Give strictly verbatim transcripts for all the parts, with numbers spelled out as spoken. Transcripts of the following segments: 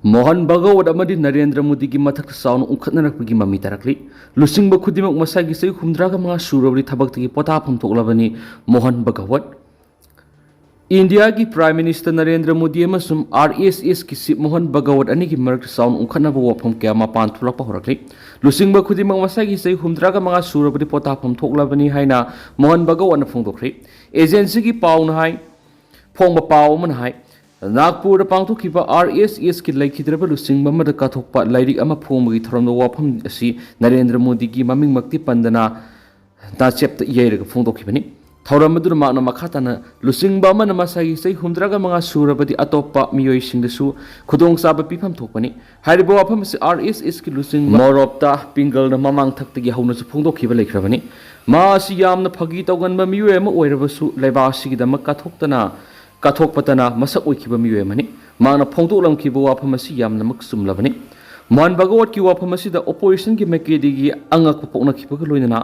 ꯃꯣꯍꯟ ꯚꯒꯋꯠ ꯑꯃꯗꯤ ꯅꯔꯦꯟꯗ꯭ꯔ ꯃꯣꯗꯤꯒꯤ ꯃꯊꯛꯇ ꯆꯥꯎꯅ ꯎꯪꯈꯠꯅꯔꯛꯄꯒꯤ ꯃꯃꯤ ꯇꯥꯔꯛꯂꯤ꯫ ꯂꯨꯆꯤꯡꯕ ꯈꯨꯗꯤꯡꯃꯛ ꯃꯁꯥꯒꯤ ꯆꯍꯤ ꯍꯨꯝꯗ꯭ꯔꯥꯒ ꯃꯉꯥ ꯁꯨꯔꯕꯗꯤ ꯊꯕꯛꯇꯒꯤ ꯄꯣꯊꯥꯐꯝ ꯊꯣꯛꯂꯕꯅꯤ꯫ ꯃꯣꯍꯟ ꯚꯒꯋꯠ꯫ ꯏꯟꯗꯤꯌꯥꯒꯤ ꯄ꯭ꯔꯥꯏꯝ ꯃꯤꯅꯤꯁꯇꯔ ꯅꯔꯦꯟꯗ꯭ꯔ ꯃꯣꯗꯤ ꯑꯃꯁꯨꯡ ꯑꯥꯔ ꯑꯦꯁ ꯑꯦꯁꯀꯤ ꯆꯤꯐ ꯃꯣꯍꯟ ꯚꯒꯋꯠ ꯑꯅꯤꯒꯤ ꯃꯔꯛꯇ ꯆꯥꯎꯅ ꯎꯪꯈꯠꯅꯕ ꯋꯥꯐꯝ ꯀꯌꯥ ꯃꯄꯥꯟ ꯊꯣꯛꯂꯛꯄ ꯍꯧꯔꯛꯂꯤ꯫ ꯂꯨꯆꯤꯡꯕ ꯈꯨꯗꯤꯡꯃꯛ ꯃꯁꯥꯒꯤ ꯆꯍꯤ ꯍꯨꯝꯗ꯭ꯔꯥꯒ ꯃꯉꯥ ꯁꯨꯔꯕꯗꯤ ꯄꯣꯊꯥꯐꯝ ꯊꯣꯛꯂꯕꯅꯤ ꯍꯥꯏꯅ ꯃꯣꯍꯟ ꯚꯒꯋꯠꯅ ꯐꯣꯡꯗꯣꯛꯈ꯭ꯔꯦ꯫ ꯑꯦꯖꯦꯟꯁꯤꯒꯤ ꯄꯥꯎꯅ ꯍꯥꯏ, ꯐꯣꯡꯕ ꯄꯥꯎ ꯑꯃꯅ ꯍꯥꯏ, ꯅꯥꯒꯄꯨꯔꯗ ꯄꯥꯡꯊꯣꯛꯈꯤꯕ ꯑꯥꯔ ꯑꯦꯁ ꯑꯦꯁꯀꯤ ꯂꯩꯈꯤꯗ꯭ꯔꯕ ꯂꯨꯆꯤꯡꯕ ꯑꯃꯗ ꯀꯠꯊꯣꯛꯄ ꯂꯥꯏꯔꯤꯛ ꯑꯃ ꯐꯣꯡꯕꯒꯤ ꯊꯧꯔꯝꯗ ꯋꯥꯐꯝ ꯑꯁꯤ ꯅꯔꯦꯟꯗ꯭ꯔ ꯃꯣꯗꯤꯒꯤ ꯃꯃꯤꯡꯃꯛꯇꯤ ꯄꯟꯗꯅ ꯅꯥꯆꯦꯞꯇ ꯌꯩꯔꯒ ꯐꯣꯡꯗꯣꯛꯈꯤꯕꯅꯤ꯫ ꯊꯧꯔꯝ ꯑꯗꯨꯗ ꯃꯍꯥꯛꯅ ꯃꯈꯥ ꯇꯥꯅ, ꯂꯨꯆꯤꯡꯕ ꯑꯃꯅ ꯃꯁꯥꯒꯤ ꯆꯍꯤ ꯍꯨꯝꯗ꯭ꯔꯥꯒ ꯃꯉꯥ ꯁꯨꯔꯕꯗꯤ ꯑꯇꯣꯞꯄ ꯃꯤꯑꯣꯏꯁꯤꯡꯗꯁꯨ ꯈꯨꯗꯣꯡꯆꯥꯕ ꯄꯤꯐꯝ ꯊꯣꯛꯄꯅꯤ꯫ ꯍꯥꯏꯔꯤꯕ ꯋꯥꯐꯝ ꯑꯁꯤ ꯑꯥꯔ ꯑꯦꯁ ꯑꯦꯁꯀꯤ ꯂꯨꯆꯤꯡꯕ ꯃꯣꯔꯣꯞꯇ ꯄꯤꯡꯒꯜꯅ ꯃꯃꯥꯡ ꯊꯛꯇꯒꯤ ꯍꯧꯅꯁꯨ ꯐꯣꯡꯗꯣꯛꯈꯤꯕ ꯂꯩꯈ꯭ꯔꯕꯅꯤ꯫ ꯃꯥ ꯑꯁꯤ ꯌꯥꯝꯅ ꯐꯥꯒꯤ ꯇꯧꯒꯟꯕ ꯃꯤꯑꯣꯏ ꯑꯃ ꯑꯣꯏꯔꯕꯁꯨ ꯂꯩꯕꯥꯛ ꯑꯁꯤꯒꯤꯗꯃꯛ ꯀꯠꯊꯣꯛꯇꯅ ꯀꯠꯊꯣꯛꯄꯇꯅ ꯃꯁꯛ ꯑꯣꯏꯈꯤꯕ ꯃꯤꯑꯣꯏ ꯑꯃꯅꯤ꯫ ꯃꯍꯥꯛꯅ ꯐꯣꯡꯗꯣꯛꯂꯝꯈꯤꯕ ꯋꯥꯐꯝ ꯑꯁꯤ ꯌꯥꯝꯅꯃꯛ ꯆꯨꯝꯂꯕꯅꯤ꯫ ꯃꯣꯍꯟ ꯚꯒꯋꯠꯀꯤ ꯋꯥꯐꯝ ꯑꯁꯤꯗ ꯑꯣꯄꯣꯖꯤꯁꯟꯒꯤ ꯃꯥꯏꯀꯩꯗꯒꯤ ꯑꯉꯛꯄ ꯄꯣꯛꯅꯈꯤꯕꯒ ꯂꯣꯏꯅꯅ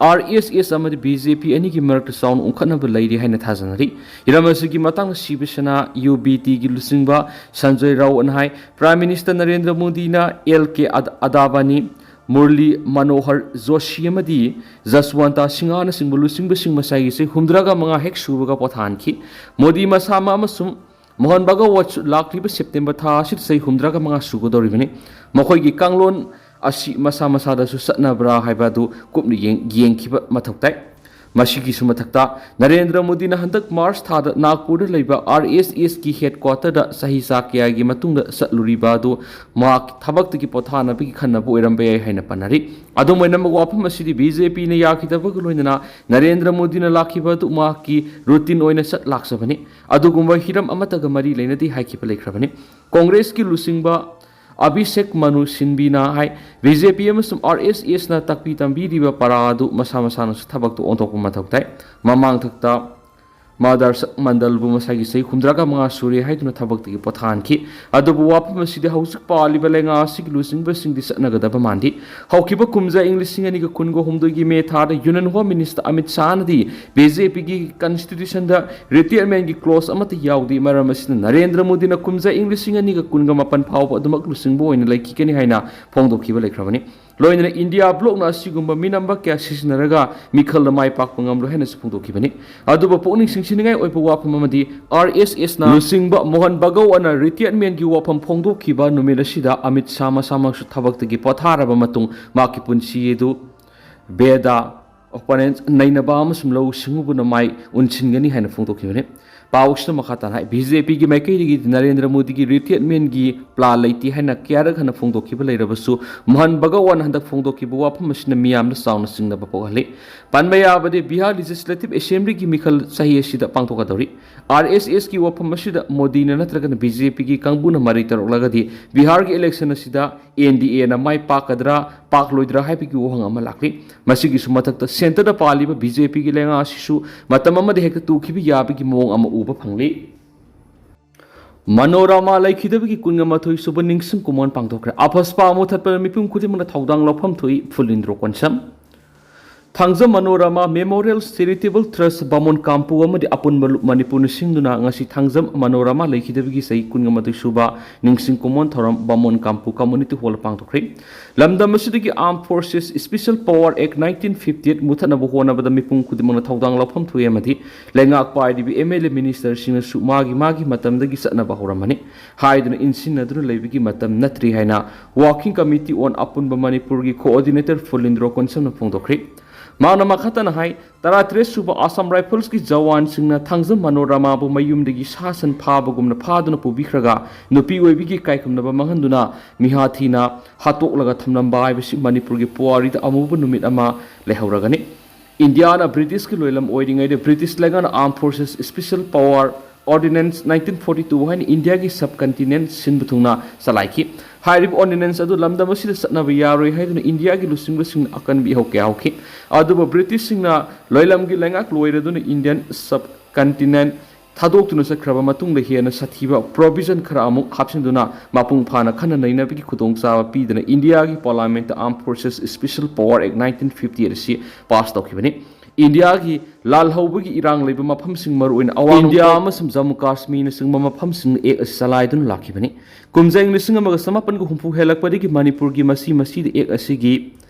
ꯑꯥꯔ ꯑꯦꯁ ꯑꯦꯁ ꯑꯃꯗꯤ ꯕꯤ ꯖꯦ ꯄꯤ ꯑꯅꯤꯒꯤ ꯃꯔꯛꯇ ꯆꯥꯎꯅ ꯎꯪꯈꯠꯅꯕ ꯂꯩꯔꯤ ꯍꯥꯏꯅ ꯊꯥꯖꯅꯔꯤ꯫ ꯍꯤꯔꯝ ꯑꯁꯤꯒꯤ ꯃꯇꯥꯡꯗ ꯁꯤꯕ ꯁꯦꯅꯥ, ꯌꯨ ꯕꯤ ꯇꯤꯒꯤ ꯂꯨꯆꯤꯡꯕ ꯁꯟꯖꯣꯏ ꯔꯥꯎꯠꯅ ꯍꯥꯏ, ꯄ꯭ꯔꯥꯏꯝ ꯃꯤꯅꯤꯁꯇꯔ ꯅꯔꯦꯟꯗ꯭ꯔ ꯃꯣꯗꯤꯅ ꯑꯦꯜ ꯀꯦ ꯑꯗ-, ꯑꯗꯥꯕꯥꯅꯤ, ꯃꯨꯔꯂꯤ ꯃꯅꯣꯍꯔ ꯖꯣꯁꯤ ꯑꯃꯗꯤ ꯖꯁꯋꯟꯇ ꯁꯤꯡꯍꯅꯆꯤꯡꯕ ꯂꯨꯆꯤꯡꯕꯁꯤꯡ ꯃꯁꯥꯒꯤ ꯆꯍꯤ ꯍꯨꯝꯗ꯭ꯔꯥꯒ ꯃꯉꯥ ꯍꯦꯛ ꯁꯨꯕꯒ ꯄꯣꯊꯥꯍꯟꯈꯤ꯫ ꯃꯣꯗꯤ ꯃꯁꯥꯃꯛ ꯑꯃꯁꯨꯡ ꯃꯣꯍꯟ ꯚꯒꯋꯠꯁꯨ ꯂꯥꯛꯂꯤꯕ ꯁꯦꯞꯇꯦꯝꯕꯔ ꯊꯥ ꯑꯁꯤꯗ ꯆꯍꯤ ꯍꯨꯝꯗ꯭ꯔꯥꯒ ꯃꯉꯥ ꯁꯨꯒꯗꯧꯔꯤꯕꯅꯤ꯫ ꯃꯈꯣꯏꯒꯤ ꯀꯥꯡꯂꯣꯟ ꯑꯁꯤ ꯃꯁꯥ ꯃꯁꯥꯗꯁꯨ ꯆꯠꯅꯕ꯭ꯔꯥ ꯍꯥꯏꯕ ꯑꯗꯨ ꯀꯨꯞꯅ ꯌꯦꯡ-, ꯌꯦꯡꯈꯤꯕ ꯃꯊꯧ ꯇꯥꯏ꯫ ꯃꯁꯤꯒꯤꯁꯨ ꯃꯊꯛꯇ, ꯅꯔꯦꯟꯗ꯭ꯔ ꯃꯣꯗꯤꯅ ꯍꯟꯗꯛ ꯃꯥꯔꯆ ꯊꯥꯗ ꯅꯥꯒꯄꯨꯔꯗ ꯂꯩꯕ ꯑꯥꯔ ꯑꯦꯁ ꯑꯦꯁꯀꯤ ꯍꯦꯗꯀ꯭ꯋꯥꯇꯔꯗ ꯆꯍꯤ ꯆꯥ ꯀꯌꯥꯒꯤ ꯃꯇꯨꯡꯗ ꯆꯠꯂꯨꯔꯤꯕ ꯑꯗꯨ ꯃꯍꯥꯛ ꯊꯕꯛꯇꯒꯤ ꯄꯣꯊꯥꯅꯕꯒꯤ ꯈꯟꯅꯕ ꯑꯣꯏꯔꯝꯕ ꯌꯥꯏ ꯍꯥꯏꯅ ꯄꯟꯅꯔꯤ꯫ ꯑꯗꯨꯝ ꯑꯣꯏꯅꯃꯛ, ꯋꯥꯐꯝ ꯑꯁꯤꯗꯤ ꯕꯤ ꯖꯦ ꯄꯤꯅ ꯌꯥꯈꯤꯗꯕꯒ ꯂꯣꯏꯅꯅ ꯅꯔꯦꯟꯗ꯭ꯔ ꯃꯣꯗꯤꯅ ꯂꯥꯛꯈꯤꯕ ꯑꯗꯨ ꯃꯍꯥꯛꯀꯤ ꯔꯨꯇꯤꯟ ꯑꯣꯏꯅ ꯆꯠ ꯂꯥꯛꯆꯕꯅꯤ꯫ ꯑꯗꯨꯒꯨꯝꯕ ꯍꯤꯔꯝ ꯑꯃꯠꯇꯒ ꯃꯔꯤ ꯂꯩꯅꯗꯦ ꯍꯥꯏꯈꯤꯕ ꯂꯩꯈ꯭ꯔꯕꯅꯤ꯫ ꯀꯣꯡꯒ꯭ꯔꯦꯁꯀꯤ ꯂꯨꯆꯤꯡꯕ ꯑꯚꯤꯁꯦꯛ ꯃꯅꯨ ꯁꯤꯟꯕꯤꯅ ꯍꯥꯏ, ꯕꯤ ꯖꯦ ꯄꯤ ꯑꯃꯁꯨꯡ ꯑꯥꯔ ꯑꯦꯁ ꯑꯦꯁꯅ ꯇꯥꯛꯄꯤ ꯇꯝꯕꯤꯔꯤꯕ ꯄꯔꯥ ꯑꯗꯨ ꯃꯁꯥ ꯃꯁꯥꯅꯁꯨ ꯊꯕꯛꯇꯨ ꯑꯣꯟꯊꯣꯛꯄ ꯃꯊꯧ ꯇꯥꯏ꯫ ꯃꯃꯥꯡꯊꯛꯇ ꯃꯥꯗꯥꯔꯁꯛ ꯃꯟꯗꯜꯕꯨ ꯃꯁꯥꯒꯤ ꯆꯍꯤ ꯍꯨꯝꯗ꯭ꯔꯥꯒ ꯃꯉꯥ ꯁꯨꯔꯦ ꯍꯥꯏꯗꯨꯅ ꯊꯕꯛꯇꯒꯤ ꯄꯣꯊꯥꯍꯟꯈꯤ꯫ ꯑꯗꯨꯕꯨ ꯋꯥꯐꯝ ꯑꯁꯤꯗꯤ ꯍꯧꯖꯤꯛ ꯄꯥꯜꯂꯤꯕ ꯂꯩꯉꯥꯛ ꯑꯁꯤꯒꯤ ꯂꯨꯆꯤꯡꯕꯁꯤꯡꯗꯤ ꯆꯠꯅꯒꯗꯕ ꯃꯥꯟꯗꯦ꯫ ꯍꯧꯈꯤꯕ ꯀꯨꯝꯖꯥ ꯏꯪ ꯂꯤꯁꯤꯡ ꯑꯅꯤꯒ ꯀꯨꯟꯒ ꯍꯨꯝꯗꯣꯏꯒꯤ ꯃꯦ ꯊꯥꯗ Union Home Minister Amit ꯁꯥꯍꯅꯗꯤ B J Pꯒꯤ constitutionꯗ retirement clause ꯑꯃꯠꯇ ꯌꯥꯎꯗꯦ꯫ ꯃꯔꯝ ꯑꯁꯤꯅ ꯅꯔꯦꯟꯗ꯭ꯔ ꯃꯣꯗꯤꯅ ꯀꯨꯝꯖꯥ ꯏꯪ ꯂꯤꯁꯤꯡ ꯑꯅꯤꯒ ꯀꯨꯟꯒ ꯃꯥꯄꯟ ꯐꯥꯎꯕ ꯑꯗꯨꯃꯛ ꯂꯨꯆꯤꯡꯕ ꯑꯣꯏꯅ ꯂꯩꯈꯤꯒꯅꯤ ꯍꯥꯏꯅ ꯐꯣꯡꯗꯣꯛꯈꯤꯕ ꯂꯩꯈ꯭ꯔꯕꯅꯤ꯫ ꯂꯣꯏꯅꯅ ꯏꯟꯗꯤꯌꯥ ꯕ꯭ꯂꯣꯛꯅ ꯑꯁꯤꯒꯨꯝꯕ ꯃꯤꯅꯝꯕ ꯀꯌꯥ ꯁꯤꯖꯤꯟꯅꯔꯒ ꯃꯤꯈꯜꯗ ꯃꯥꯏ ꯄꯥꯛꯄ ꯉꯝꯂꯣꯏ ꯍꯥꯏꯅꯁꯨ ꯐꯣꯡꯗꯣꯛꯈꯤꯕꯅꯤ꯫ ꯑꯗꯨꯕꯨ ꯄꯨꯛꯅꯤꯡ ꯆꯤꯡꯁꯤꯟꯅꯤꯡꯉꯥꯏ ꯑꯣꯏꯕ ꯋꯥꯐꯝ ꯑꯃꯗꯤ, R S Sꯅ ꯂꯨꯆꯤꯡꯕ ꯃꯣꯍꯟ ꯚꯒꯋꯟꯅ retirement ꯒꯤ ꯋꯥꯐꯝ ꯐꯣꯡꯗꯣꯛꯈꯤꯕ ꯅꯨꯃꯤꯠ ꯑꯁꯤꯗ ꯑꯃꯤꯠ ꯁꯥꯍ ꯃꯁꯥꯃꯛꯁꯨ ꯊꯕꯛꯇꯒꯤ ꯄꯣꯊꯥꯔꯕ ꯃꯇꯨꯡ ꯃꯍꯥꯛꯀꯤ ꯄꯨꯟꯁꯤ ꯑꯗꯨ ꯕꯦꯗꯥ, opponents, ꯅꯩꯅꯕ ꯑꯃꯁꯨꯡ ꯂꯧꯎ ꯁꯤꯡꯎꯕꯅ ꯃꯥꯏ ꯎꯟꯁꯤꯟꯒꯅꯤ ꯍꯥꯏꯅ ꯐꯣꯡꯗꯣꯛꯈꯤꯕꯅꯤ꯫ ꯄꯥꯎꯁꯤꯅ ꯃꯈꯥ ꯇꯥꯅ ꯍꯥꯏ, B J Pꯒꯤ ꯃꯥꯏꯀꯩꯗꯒꯤ ꯅꯔꯦꯟꯗ꯭ꯔ ꯃꯣꯗꯤꯒꯤ retirement ꯒꯤ plan ꯂꯩꯇꯦ ꯍꯥꯏꯅ ꯀꯌꯥꯔꯛ ꯍꯟꯅ ꯐꯣꯡꯗꯣꯛꯈꯤꯕ ꯂꯩꯔꯕꯁꯨ, ꯃꯣꯍꯟ ꯚꯒꯋꯟꯅ ꯍꯟꯗꯛ ꯐꯣꯡꯗꯣꯛꯈꯤꯕ ꯋꯥꯐꯝ ꯑꯁꯤꯅ ꯃꯤꯌꯥꯝꯗ ꯆꯥꯎꯅ ꯆꯤꯡꯅꯕ ꯄꯣꯛꯍꯜꯂꯤ꯫ ꯄꯟꯕ ꯌꯥꯕꯗꯤ, Bihar Legislative Assemblyꯒꯤ ꯃꯤꯈꯜ ꯆꯍꯤ ꯑꯁꯤꯗ ꯄꯥꯡꯊꯣꯛꯀꯗꯧꯔꯤ꯫ R S Sꯒꯤ ꯋꯥꯐꯝ ꯑꯁꯤꯗ ꯃꯣꯗꯤꯅ ꯅꯠꯇ꯭ꯔꯒꯅ B J Pꯒꯤ ꯀꯥꯡꯕꯨꯅ ꯃꯔꯩ ꯇꯧꯔꯛꯂꯒꯗꯤ Biharꯒꯤ election ꯑꯁꯤꯗ N D Aꯅ ꯃꯥꯏ ꯄꯥꯛꯀꯗ꯭ꯔꯥ, ꯄꯥꯛꯂꯣꯏꯗ꯭ꯔꯥ ꯍꯥꯏꯕꯒꯤ ꯋꯥꯍꯪ ꯑꯃ ꯂꯥꯛꯂꯤ꯫ ꯃꯁꯤꯒꯤꯁꯨ ꯃꯊꯛꯇ centreꯗ ꯄꯥꯜꯂꯤꯕ B J Pꯒꯤ ꯂꯩꯉꯥꯛ ꯑꯁꯤꯁꯨ ꯃꯇꯝ ꯑꯃꯗ ꯍꯦꯛꯇ ꯇꯨꯈꯤꯕ ꯌꯥꯕꯒꯤ ꯃꯑꯣꯡ ꯑꯃ ꯎꯕ ꯐꯪꯂꯤ꯫ ꯃꯅꯣꯔꯃꯥ ꯂꯩꯈꯤꯗꯕꯒꯤ ꯀꯨꯟꯒ ꯃꯥꯊꯣꯏ ꯁꯨꯕ ꯅꯤꯡꯁꯤꯡ ꯀꯨꯝꯑꯣꯟ ꯄꯥꯡꯊꯣꯛꯈ꯭ꯔꯦ꯫ ꯑꯐꯁꯄꯥ ꯃꯨꯊꯠꯄꯗ ꯃꯤꯄꯨꯝ ꯈꯨꯗꯤꯡꯃꯛꯅ ꯊꯧꯗꯥꯡ ꯂꯧꯐꯝ ꯊꯣꯛꯏ, ꯐꯨꯂꯤꯟꯗ꯭ꯔꯣ Konsam. Thangjam Manorama Memorial Charitable Trust ꯕꯥꯃꯣꯟ ꯀꯥꯝꯄꯨ ꯑꯃꯗꯤ ꯑꯄꯨꯟꯕ ꯂꯨꯞ ꯃꯅꯤꯄꯨꯔꯅ ꯁꯤꯟꯗꯨꯅ ꯉꯁꯤ ꯊꯥꯡꯖꯝ ꯃꯅꯣꯔꯃꯥ ꯂꯩꯈꯤꯗꯕꯒꯤ ꯆꯍꯤ ꯀꯨꯟꯒ ꯃꯥꯊꯣꯏ ꯁꯨꯕ ꯅꯤꯡꯁꯤꯡ ꯀꯨꯝꯑꯣꯟ ꯊꯧꯔꯝ ꯕꯥꯃꯣꯟ ꯀꯥꯝꯄꯨ Community Hallꯗ ꯄꯥꯡꯊꯣꯛꯈ꯭ꯔꯦ꯫ ꯂꯝꯗꯝ ꯑꯁꯤꯗꯒꯤ Armed Forces Special Power Act nineteen fifty eight ꯃꯨꯊꯠꯅꯕ ꯍꯣꯠꯅꯕꯗ ꯃꯤꯄꯨꯝ ꯈꯨꯗꯤꯡꯃꯛꯅ ꯊꯧꯗꯥꯡ ꯂꯧꯐꯝ ꯊꯣꯛꯏ ꯑꯃꯗꯤ ꯂꯩꯉꯥꯛ ꯄꯥꯏꯔꯤꯕ M L A ministerꯁꯤꯡꯅꯁꯨ ꯃꯥꯒꯤ ꯃꯥꯒꯤ ꯃꯇꯝꯗꯒꯤ ꯆꯠꯅꯕ ꯍꯧꯔꯝꯃꯅꯤ ꯍꯥꯏꯗꯨꯅ ꯏꯟꯁꯤꯟꯅꯗꯨꯅ ꯂꯩꯕꯒꯤ ꯃꯇꯝ ꯅꯠꯇ꯭ꯔꯤ ꯍꯥꯏꯅ Working Committee on ꯑꯄꯨꯟꯕ ꯃꯅꯤꯄꯨꯔꯒꯤ coordinator ꯐꯨꯂꯤꯟꯗ꯭ꯔꯣ ꯀꯣꯟꯁꯝꯅ ꯐꯣꯡꯗꯣꯛꯈ꯭ꯔꯦ꯫ ꯃꯍꯥꯛꯅ ꯃꯈꯥ ꯇꯥꯅ ꯍꯥꯏ, ꯇꯔꯥꯇꯔꯦꯠ ꯁꯨꯕ Assam Riflesꯀꯤ ꯖꯋꯥꯟꯁꯤꯡꯅ ꯊꯥꯡꯖꯝ ꯃꯅꯣꯔꯃꯥꯕꯨ ꯃꯌꯨꯝꯗꯒꯤ ꯁꯥ ꯁꯟ ꯐꯥꯕꯒꯨꯝꯅ ꯐꯥꯗꯨꯅ ꯄꯨꯕꯤꯈ꯭ꯔꯒ ꯅꯨꯄꯤ ꯑꯣꯏꯕꯤꯒꯤ ꯏꯀꯥꯏ ꯈꯨꯝꯅꯕ ꯃꯥꯡꯍꯟꯗꯨꯅ ꯃꯤꯍꯥ ꯊꯤꯅ ꯍꯥꯠꯇꯣꯛꯂꯒ ꯊꯝꯂꯝꯕ ꯍꯥꯏꯕꯁꯤ ꯃꯅꯤꯄꯨꯔꯒꯤ ꯄꯨꯋꯥꯔꯤꯗ ꯑꯃꯨꯕ ꯅꯨꯃꯤꯠ ꯑꯃ ꯂꯩꯍꯧꯔꯒꯅꯤ꯫ ꯏꯟꯗꯤꯌꯥꯅ ꯕ꯭ꯔꯤꯇꯤꯁꯀꯤ ꯂꯣꯏꯂꯝ ꯑꯣꯏꯔꯤꯉꯩꯗ ꯕ꯭ꯔꯤꯇꯤꯁ ꯂꯩꯉꯥꯛꯅ Armed Forces Special Power Ordinance nineteen forty two ꯍꯥꯏꯅ ꯏꯟꯗꯤꯌꯥꯒꯤ subcontinent ꯁꯤꯟꯕ ꯊꯨꯡꯅ ꯆꯂꯥꯏꯈꯤ꯫ ꯍꯥꯏꯔꯤꯕ ordinance ꯑꯗꯨ ꯂꯝꯗꯝ ꯑꯁꯤꯗ ꯆꯠꯅꯕ ꯌꯥꯔꯣꯏ ꯍꯥꯏꯗꯨꯅ ꯏꯟꯗꯤꯌꯥꯒꯤ ꯂꯨꯆꯤꯡꯕꯁꯤꯡꯅ ꯑꯀꯟꯕ ꯏꯍꯧ ꯀꯌꯥ ꯍꯧꯈꯤ꯫ ꯑꯗꯨꯕꯨ ꯕ꯭ꯔꯤꯇꯤꯁꯁꯤꯡꯅ ꯂꯣꯏꯂꯝꯒꯤ ꯂꯩꯉꯥꯛ ꯂꯣꯏꯔꯗꯨꯅ Indian sub continent ꯊꯥꯗꯣꯛꯇꯨꯅ ꯆꯠꯈ꯭ꯔꯕ ꯃꯇꯨꯡꯗ ꯍꯦꯟꯅ ꯁꯥꯊꯤꯕ provision ꯈꯔ ꯑꯃꯨꯛ ꯍꯥꯞꯆꯤꯟꯗꯨꯅ ꯃꯄꯨꯡ ꯐꯥꯅ ꯈꯟꯅ ꯅꯩꯅꯕꯒꯤ ꯈꯨꯗꯣꯡꯆꯥꯕ ꯄꯤꯗꯅ ꯏꯟꯗꯤꯌꯥꯒꯤ Parliament Armed Forces Special Power Act nineteen fifty eight ꯑꯁꯤ ꯄꯥꯁ ꯇꯧꯈꯤꯕꯅꯤ꯫ ꯏꯟꯗꯤꯌꯥꯒꯤ ꯂꯥꯜꯍꯧꯕꯒꯤ ꯏꯔꯥꯡ ꯂꯩꯕ ꯃꯐꯝꯁꯤꯡ, ꯃꯔꯨꯑꯣꯏꯅ ꯑꯋꯥꯡ ꯏꯟꯗꯤꯌꯥ ꯑꯃꯁꯨꯡ ꯖꯝꯃꯨ ꯀꯥꯁꯃꯤꯔꯅꯆꯤꯡꯕ ꯃꯐꯝꯁꯤꯡꯗ ꯑꯦꯛ ꯑꯁꯤ ꯆꯂꯥꯏꯗꯨꯅ ꯂꯥꯛꯈꯤꯕꯅꯤ꯫ ꯀꯨꯝꯖꯥ ꯏꯪ ꯂꯤꯁꯤꯡ ꯑꯃꯒ ꯆꯃꯥꯄꯟꯒ ꯍꯨꯝꯐꯨ ꯍꯦꯜꯂꯛꯄꯗꯒꯤ ꯃꯅꯤꯄꯨꯔꯒꯤ ꯃꯁꯤ ꯃꯁꯤꯗ ꯑꯦꯛ ꯑꯁꯤꯒꯤ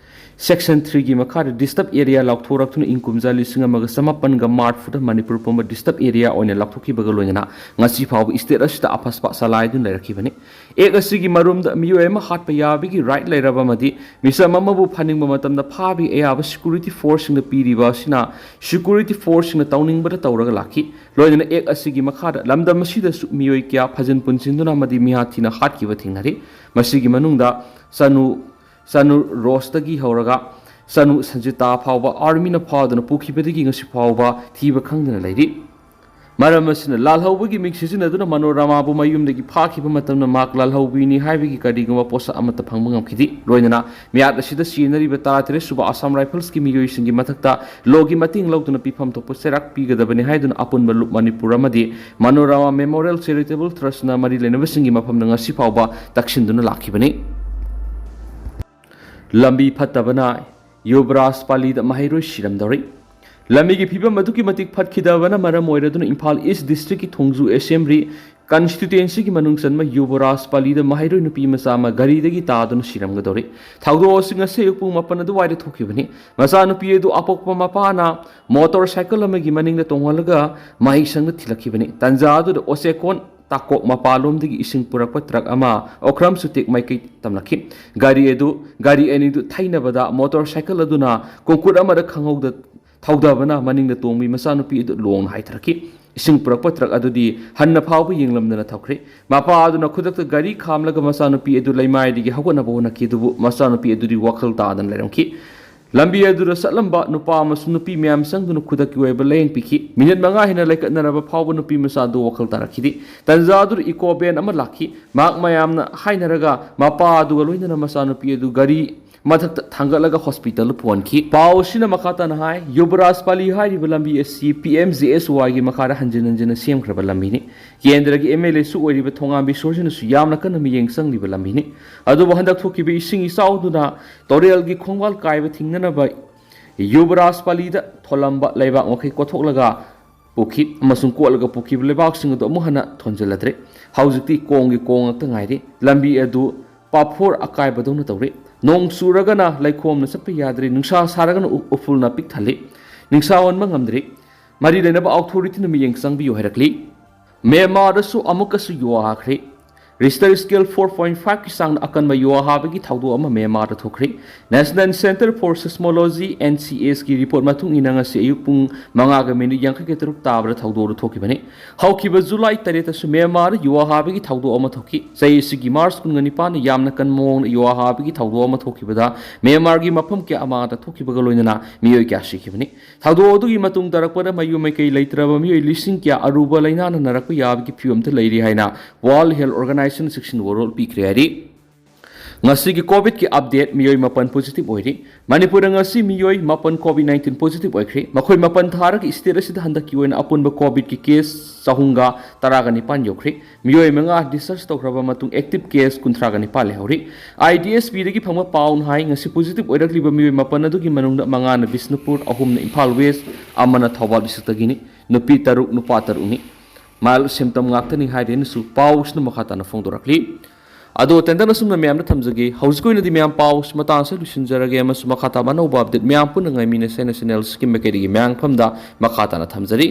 Section three ꯒꯤ ꯃꯈꯥꯗ disturbed area ꯂꯥꯎꯊꯣꯔꯛꯇꯨꯅ ꯏꯪ ꯀꯨꯝꯖꯥ ꯂꯤꯁꯤꯡ ꯑꯃꯒ ꯆꯃꯥꯄꯟꯒ ꯃꯔꯤꯐꯨꯗ ꯃꯅꯤꯄꯨꯔ ꯄꯨꯝꯕ disturbed area ꯑꯣꯏꯅ ꯂꯥꯎꯊꯣꯛꯈꯤꯕꯒ ꯂꯣꯏꯅꯅ ꯉꯁꯤ ꯐꯥꯎꯕ state ꯑꯁꯤꯗ ꯑꯐꯁꯄ ꯆꯂꯥꯏꯗꯨꯅ ꯂꯩꯔꯛꯈꯤꯕꯅꯤ꯫ ꯑꯦꯛ ꯑꯁꯤꯒꯤ ꯃꯔꯨꯝꯗ ꯃꯤꯑꯣꯏ ꯑꯃ ꯍꯥꯠꯄ ꯌꯥꯕꯒꯤ right ꯂꯩꯔꯕ ꯑꯃꯗꯤ ꯃꯤꯆꯝ ꯑꯃꯕꯨ ꯐꯥꯅꯤꯡꯕ ꯃꯇꯝꯗ ꯐꯥꯕꯒꯤ ꯑꯌꯥꯕ security force ꯁꯤꯡꯗ ꯄꯤꯔꯤꯕ ꯑꯁꯤꯅ security force ꯁꯤꯡꯅ ꯇꯧꯅꯤꯡꯕꯗ ꯇꯧꯔꯒ ꯂꯥꯛꯈꯤ꯫ ꯂꯣꯏꯅꯅ ꯑꯦꯛ ꯑꯁꯤꯒꯤ ꯃꯈꯥꯗ ꯂꯝꯗꯝ ꯑꯁꯤꯗꯁꯨ ꯃꯤꯑꯣꯏ ꯀꯌꯥ ꯐꯥꯖꯤꯟ ꯄꯨꯟꯁꯤꯟꯗꯨꯅ ꯑꯃꯗꯤ ꯃꯤꯍꯥꯠ ꯊꯤꯅ ꯍꯥꯠꯈꯤꯕ ꯊꯦꯡꯅꯔꯤ꯫ ꯃꯁꯤꯒꯤ ꯃꯅꯨꯡꯗ ꯆꯅꯨ ꯆꯅꯨ ꯔꯣꯁꯇꯒꯤ ꯍꯧꯔꯒ ꯆꯅꯨ ꯁꯟꯖꯤꯇꯥ ꯐꯥꯎꯕ army ꯅ ꯐꯥꯗꯨꯅ ꯄꯨꯈꯤꯕꯗꯒꯤ ꯉꯁꯤ ꯐꯥꯎꯕ ꯊꯤꯕ ꯈꯪꯗꯅ ꯂꯩꯔꯤ꯫ ꯃꯔꯝ ꯑꯁꯤꯅ ꯂꯥꯜꯍꯧꯕꯒꯤ ꯃꯤꯡ ꯁꯤꯖꯤꯟꯅꯗꯨꯅ ꯃꯅꯣꯔꯃꯥꯕꯨ ꯃꯌꯨꯝꯗꯒꯤ ꯐꯥꯈꯤꯕ ꯃꯇꯝꯗ ꯃꯍꯥꯛ ꯂꯥꯜꯍꯧꯕꯤꯅꯤ ꯍꯥꯏꯕꯒꯤ ꯀꯔꯤꯒꯨꯝꯕ ꯄꯣꯠꯁꯛ ꯑꯃꯠꯇ ꯐꯪꯕ ꯉꯝꯈꯤꯗꯦ꯫ ꯂꯣꯏꯅꯅ ꯃꯤꯍꯥꯠ ꯑꯁꯤꯗ ꯁꯤꯖꯤꯟꯅꯔꯤꯕ ꯇꯔꯥꯇꯔꯦꯠ ꯁꯨꯕ Assam Rifles ꯀꯤ ꯃꯤꯑꯣꯏꯁꯤꯡꯒꯤ ꯃꯊꯛꯇ law ꯒꯤ ꯃꯇꯦꯡ ꯂꯧꯗꯨꯅ ꯄꯤꯐꯝ ꯊꯣꯛꯄ ꯆꯩꯔꯥꯛ ꯄꯤꯒꯗꯕꯅꯤ ꯍꯥꯏꯗꯨꯅ ꯑꯄꯨꯟꯕ ꯂꯨꯞ ꯃꯅꯤꯄꯨꯔ ꯑꯃꯗꯤ ꯃꯅꯣꯔꯃꯥ Memorial Charitable Trust ꯅ ꯃꯔꯤ ꯂꯩꯅꯕꯁꯤꯡꯒꯤ ꯃꯐꯝꯗ ꯉꯁꯤ ꯐꯥꯎꯕ ꯇꯛꯁꯤꯟꯗꯨꯅ ꯂꯥꯛꯈꯤꯕꯅꯤ꯫ ꯂꯝꯕꯤ ꯐꯠꯇꯕꯅ ꯌꯨꯕꯔꯥꯖ ꯄꯥꯂꯤꯗ ꯃꯍꯩꯔꯣꯏ ꯁꯤꯔꯝꯗꯧꯔꯤ꯫ ꯂꯝꯕꯤꯒꯤ ꯐꯤꯕꯝ ꯑꯗꯨꯛꯀꯤ ꯃꯇꯤꯛ ꯐꯠꯈꯤꯗꯕꯅ ꯃꯔꯝ ꯑꯣꯏꯔꯗꯨꯅ ꯏꯝꯐꯥꯜ East District ꯀꯤ ꯊꯣꯡꯖꯨ Assembly Constituency ꯒꯤ ꯃꯅꯨꯡ ꯆꯟꯕ ꯌꯨꯕꯔꯥꯖ ꯄꯥꯂꯤꯗ ꯃꯍꯩꯔꯣꯏ ꯅꯨꯄꯤ ꯃꯆꯥ ꯑꯃ ꯒꯥꯔꯤꯗꯒꯤ ꯇꯥꯗꯨꯅ ꯁꯤꯔꯝꯒꯗꯧꯔꯤ꯫ ꯊꯧꯗꯣꯛ ꯑꯁꯤ ꯉꯁꯤ ꯑꯌꯨꯛ ꯄꯨꯡ ꯃꯥꯄꯟ ꯑꯗꯨꯋꯥꯏꯗ ꯊꯣꯛꯈꯤꯕꯅꯤ꯫ ꯃꯆꯥꯅꯨꯄꯤ ꯑꯗꯨ ꯑꯄꯣꯛꯄ ꯃꯄꯥꯅ motorcycle ꯑꯃꯒꯤ ꯃꯅꯤꯡꯗ ꯇꯣꯡꯍꯜꯂꯒ ꯃꯍꯩꯁꯪꯗ ꯊꯤꯜꯂꯛꯈꯤꯕꯅꯤ꯫ ꯇꯟꯖꯥ ꯑꯗꯨꯗ ꯑꯣꯆꯦꯀꯣꯟ ꯇꯥꯀꯣꯛ ꯃꯄꯥꯟꯂꯣꯝꯗꯒꯤ ꯏꯁꯤꯡ ꯄꯨꯔꯛꯄ truck ꯑꯃ ꯑꯣꯈ꯭ꯔꯝ ꯁꯨꯇꯦꯛ ꯃꯥꯏꯀꯩ ꯇꯝꯂꯛꯈꯤ꯫ ꯒꯥꯔꯤ ꯑꯗꯨ, ꯒꯥꯔꯤ ꯑꯅꯤꯗꯨ ꯊꯩꯅꯕꯗ motorcycle ꯑꯗꯨꯅ ꯀꯣꯡꯀꯨꯠ ꯑꯃꯗ ꯈꯪꯍꯧꯗ ꯊꯧꯗꯕꯅ ꯃꯅꯤꯡꯗ ꯇꯣꯡꯕꯤ ꯃꯆꯥꯅꯨꯄꯤ ꯑꯗꯨ ꯂꯣꯡꯅ ꯍꯥꯏꯊꯔꯛꯈꯤ꯫ ꯏꯁꯤꯡ ꯄꯨꯔꯛꯄ truck ꯑꯗꯨꯗꯤ ꯍꯟꯅ ꯐꯥꯎꯕ ꯌꯦꯡꯂꯝꯗꯅ ꯊꯧꯈ꯭ꯔꯦ꯫ ꯃꯄꯥ ꯑꯗꯨꯅ ꯈꯨꯗꯛꯇ ꯒꯥꯔꯤ ꯈꯥꯝꯂꯒ ꯃꯆꯥꯅꯨꯄꯤ ꯑꯗꯨ ꯂꯩꯃꯥꯏꯗꯒꯤ ꯍꯧꯒꯠꯅꯕ ꯍꯣꯠꯅꯈꯤ, ꯑꯗꯨꯕꯨ ꯃꯆꯥꯅꯨꯄꯤ ꯑꯗꯨꯗꯤ ꯋꯥꯈꯜ ꯇꯥꯗꯅ ꯂꯩꯔꯝꯈꯤ꯫ ꯂꯝꯕꯤ ꯑꯗꯨꯗ ꯆꯠꯂꯝꯕ ꯅꯨꯄꯥ ꯑꯃꯁꯨꯡ ꯅꯨꯄꯤ ꯃꯌꯥꯝ ꯆꯪꯗꯨꯅ ꯈꯨꯗꯛꯀꯤ ꯑꯣꯏꯕ ꯂꯥꯌꯦꯡ ꯄꯤꯈꯤ꯫ ꯃꯤꯅꯤꯠ ꯃꯉꯥ ꯍꯦꯟꯅ ꯂꯩꯀꯠꯅꯔꯕ ꯐꯥꯎꯕ ꯅꯨꯄꯤ ꯃꯆꯥ ꯑꯗꯨ ꯋꯥꯈꯜ ꯇꯥꯔꯛꯈꯤꯗꯦ꯫ ꯇꯟꯖꯥ ꯑꯗꯨꯗ eco van ꯑꯃ ꯂꯥꯛꯈꯤ꯫ ꯃꯍꯥꯛ ꯃꯌꯥꯝꯅ ꯍꯥꯏꯅꯔꯒ ꯃꯄꯥ ꯑꯗꯨꯒ ꯂꯣꯏꯅꯅ ꯃꯆꯥꯅꯨꯄꯤ ꯑꯗꯨ ꯒꯥꯔꯤ ꯃꯊꯛꯇ ꯊꯥꯡꯒꯠꯂꯒ ꯍꯣꯁꯄꯤꯇꯥꯜꯗ ꯄꯨꯍꯟꯈꯤ꯫ ꯄꯥꯎ ꯑꯁꯤꯅ ꯃꯈꯥ ꯇꯥꯅ ꯍꯥꯏ, ꯌꯨꯕꯔꯥꯖ ꯄꯥꯂꯤ ꯍꯥꯏꯔꯤꯕ ꯂꯝꯕꯤ ꯑꯁꯤ ꯄꯤ ꯑꯦꯝ ꯖꯦ ꯑꯦꯁ ꯋꯥꯏꯒꯤ ꯃꯈꯥꯗ ꯍꯟꯖꯤꯟ ꯍꯟꯖꯤꯟꯅ ꯁꯦꯝꯈ꯭ꯔꯕ ꯂꯝꯕꯤꯅꯤ꯫ ꯀꯦꯟꯗ꯭ꯔꯒꯤ ꯑꯦꯝ ꯑꯦꯜ ꯑꯦꯁꯨ ꯑꯣꯏꯔꯤꯕ ꯊꯣꯉꯥꯝ ꯕꯤꯁꯣꯔꯖꯤꯅꯁꯨ ꯌꯥꯝꯅ ꯀꯟꯅ ꯃꯤꯠꯌꯦꯡ ꯆꯪꯂꯤꯕ ꯂꯝꯕꯤꯅꯤ꯫ ꯑꯗꯨꯕꯨ ꯍꯟꯗꯛ ꯊꯣꯛꯈꯤꯕ ꯏꯁꯤꯡ ꯏꯆꯥꯎꯗꯨꯅ ꯇꯣꯔꯦꯜꯒꯤ ꯈꯣꯡꯕꯥꯜ ꯀꯥꯏꯕ ꯊꯤꯡꯅꯅꯕ ꯌꯨꯕꯔꯥꯖ ꯄꯥꯂꯤꯗ ꯊꯣꯜꯂꯝꯕ ꯂꯩꯕꯥꯛ ꯃꯈꯩ ꯀꯣꯊꯣꯛꯂꯒ ꯄꯨꯈꯤ ꯑꯃꯁꯨꯡ ꯀꯣꯠꯂꯒ ꯄꯨꯈꯤꯕ ꯂꯩꯕꯥꯛꯁꯤꯡ ꯑꯗꯨ ꯑꯃꯨꯛ ꯍꯟꯅ ꯊꯣꯟꯖꯤꯜꯂꯗ꯭ꯔꯦ꯫ ꯍꯧꯖꯤꯛꯇꯤ ꯀꯣꯡꯒꯤ ꯀꯣꯡ ꯉꯥꯛꯇ ꯉꯥꯏꯔꯦ꯫ ꯂꯝꯕꯤ ꯑꯗꯨ ꯄꯥꯐꯣꯔ ꯑꯀꯥꯏꯕꯗꯧꯅ ꯇꯧꯔꯦ꯫ ꯅꯣꯡ ꯆꯨꯔꯒꯅ ꯂꯩꯈꯣꯝꯅ ꯆꯠꯄ ꯌꯥꯗ꯭ꯔꯦ, ꯅꯨꯡꯁꯥ ꯁꯥꯔꯒꯅ ꯎ-, ꯎꯐꯨꯜꯅ ꯄꯤꯛ ꯊꯜꯂꯤ꯫ ꯅꯤꯡꯁꯥ ꯑꯣꯟꯕ ꯉꯝꯗ꯭ꯔꯦ꯫ ꯃꯔꯤ ꯂꯩꯅꯕ ꯑꯣꯊꯣꯔꯤꯇꯤꯅ ꯃꯤꯠꯌꯦꯡ ꯆꯪꯕꯤꯌꯨ ꯍꯥꯏꯔꯛꯂꯤ꯫ ꯃ꯭ꯌꯥꯟꯃꯥꯔꯗꯁꯨ ꯑꯃꯨꯛꯀꯁꯨ U ꯍꯥꯈ꯭ꯔꯦ꯫ Register scale four point ꯐꯥꯏꯚꯀꯤ ꯆꯥꯡꯗ ꯑꯀꯟꯕ ꯌꯨ ꯍꯥꯕꯒꯤ ꯊꯧꯗꯣꯛ ꯑꯃ ꯃ꯭ꯌꯥꯟꯃꯥꯔꯗ ꯊꯣꯛꯈ꯭ꯔꯦ꯫ National Centre for Seismology, N C S ꯀꯤ ꯔꯤꯄꯣꯔꯠ ꯃꯇꯨꯡ ꯏꯟꯅ ꯉꯁꯤ ꯑꯌꯨꯛ ꯄꯨꯡ ꯃꯉꯥꯒ ꯃꯤꯅꯤꯠ ꯌꯥꯡꯈꯩꯒ ꯇꯔꯨꯛ ꯇꯥꯕꯗ ꯊꯧꯗꯣꯛ ꯑꯗꯨ ꯊꯣꯛꯈꯤꯕꯅꯤ꯫ ꯍꯧꯈꯤꯕ ꯖꯨꯂꯥꯏ ꯇꯔꯦꯠꯇꯁꯨ ꯃ꯭ꯌꯥꯟꯃꯥꯔꯗ ꯌꯨ ꯍꯥꯕꯒꯤ ꯊꯧꯗꯣꯛ ꯑꯃ ꯊꯣꯛꯈꯤ꯫ ꯆꯍꯤ ꯑꯁꯤꯒꯤ ꯃꯥꯔꯆ ꯀꯨꯟꯒ ꯅꯤꯄꯥꯟꯗ ꯌꯥꯝꯅ ꯀꯟꯕ ꯃꯑꯣꯡꯗ ꯌꯨ ꯍꯥꯕꯒꯤ ꯊꯧꯗꯣꯛ ꯑꯃ ꯊꯣꯛꯈꯤꯕꯗ ꯃ꯭ꯌꯥꯟꯃꯥꯔꯒꯤ ꯃꯐꯝ ꯀꯌꯥ ꯑꯃꯗ ꯊꯣꯛꯈꯤꯕꯒ ꯂꯣꯏꯅꯅ ꯃꯤꯑꯣꯏ ꯀꯌꯥ ꯁꯤꯈꯤꯕꯅꯤ꯫ ꯊꯧꯗꯣꯛ ꯑꯗꯨꯒꯤ ꯃꯇꯨꯡ ꯇꯥꯔꯛꯄꯗ ꯃꯌꯨꯝ ꯃꯩꯀꯩ ꯂꯩꯇ꯭ꯔꯕ ꯃꯤꯑꯣꯏ ꯂꯤꯁꯤꯡ ꯀꯌꯥ ꯑꯔꯨꯕ ꯂꯥꯏꯅꯥꯅ ꯅꯥꯔꯛꯄ ꯌꯥꯕꯒꯤ ꯐꯤꯕꯝꯗ ꯂꯩꯔꯤ ꯍꯥꯏꯅ World Health Organization ꯆꯦꯛꯁꯤꯟ ꯋꯥꯔꯣꯜ ꯄꯤꯈ꯭ꯔꯦ ꯍꯥꯏꯔꯤ꯫ ꯉꯁꯤꯒꯤ ꯀꯣꯚꯤꯗꯀꯤ ꯑꯞꯗꯦꯠ: ꯃꯤꯑꯣꯏ ꯃꯥꯄꯟ ꯄꯣꯖꯤꯇꯤꯚ ꯑꯣꯏꯔꯤ꯫ ꯃꯅꯤꯄꯨꯔꯗ ꯉꯁꯤ ꯃꯤꯑꯣꯏ ꯃꯥꯄꯟ ꯀꯣꯚꯤꯗ ꯅꯥꯏꯟꯇꯤꯟ ꯄꯣꯖꯤꯇꯤꯚ ꯑꯣꯏꯈ꯭ꯔꯦ꯫ ꯃꯈꯣꯏ ꯃꯥꯄꯟ ꯊꯥꯔꯒ ꯁ꯭ꯇꯦꯠ ꯑꯁꯤꯗ ꯍꯟꯗꯛꯀꯤ ꯑꯣꯏꯅ ꯑꯄꯨꯟꯕ ꯀꯣꯚꯤꯗꯀꯤ ꯀꯦꯁ ꯆꯍꯨꯝꯒ ꯇꯔꯥꯒ ꯅꯤꯄꯥꯟ ꯌꯧꯈ꯭ꯔꯦ꯫ ꯃꯤꯑꯣꯏ ꯃꯉꯥ ꯗꯤꯁꯆꯥꯔꯖ ꯇꯧꯈ꯭ꯔꯕ ꯃꯇꯨꯡ ꯑꯦꯛꯇꯤꯚ ꯀꯦꯁ ꯀꯨꯟꯊ꯭ꯔꯥꯒ ꯅꯤꯄꯥꯟ ꯂꯩꯍꯧꯔꯤ꯫ ꯑꯥꯏ ꯗꯤ ꯑꯦꯁ ꯄꯤꯗꯒꯤ ꯐꯪꯕ ꯄꯥꯎꯅ ꯍꯥꯏ, ꯉꯁꯤ ꯄꯣꯖꯤꯇꯤꯚ ꯑꯣꯏꯔꯛꯂꯤꯕ ꯃꯤꯑꯣꯏ ꯃꯥꯄꯟ ꯑꯗꯨꯒꯤ ꯃꯅꯨꯡꯗ ꯃꯉꯥꯅ ꯕꯤꯁꯅꯨꯄꯨꯔ, ꯑꯍꯨꯝꯅ ꯏꯝꯐꯥꯜ ꯋꯦꯁ, ꯑꯃꯅ ꯊꯧꯕꯥꯜ ꯗꯤꯁꯇ꯭ꯔꯤꯛꯇꯒꯤꯅꯤ꯫ ꯅꯨꯄꯤ ꯇꯔꯨꯛ, ꯅꯨꯄꯥ ꯇꯔꯨꯛꯅꯤ꯫ ꯃꯥꯏꯜꯗ ꯁꯤꯝꯇꯝ ꯉꯥꯛꯇꯅꯤ ꯍꯥꯏꯔꯦꯅꯁꯨ ꯄꯥꯎꯁꯤꯅ ꯃꯈꯥ ꯇꯥꯅ ꯐꯣꯡꯗꯣꯔꯛꯂꯤ꯫ ꯑꯗꯣ ꯇꯦꯟꯗꯟ ꯑꯁꯨꯝꯅ ꯃꯌꯥꯝꯗ ꯊꯝꯖꯒꯦ꯫ ꯍꯧꯖꯤꯛꯀꯤ ꯑꯣꯏꯅꯗꯤ ꯃꯌꯥꯝ ꯄꯥꯎꯁꯤ ꯃꯇꯥꯡꯁꯤꯗ ꯂꯣꯏꯁꯤꯟꯖꯔꯒꯦ ꯑꯃꯁꯨꯡ ꯃꯈꯥ ꯇꯥꯕ ꯑꯅꯧꯕ ꯑꯞꯗꯦꯠ ꯃꯌꯥꯝ ꯄꯨꯟꯅ ꯉꯥꯏꯃꯤꯟꯅꯁꯦ ꯍꯥꯏꯅ ꯆꯦꯅꯦꯜꯁꯤꯒꯤ ꯃꯥꯏꯀꯩꯗꯒꯤ ꯃꯌꯥꯝꯐꯝꯗ ꯃꯈꯥ ꯇꯥꯅ ꯊꯝꯖꯔꯤ꯫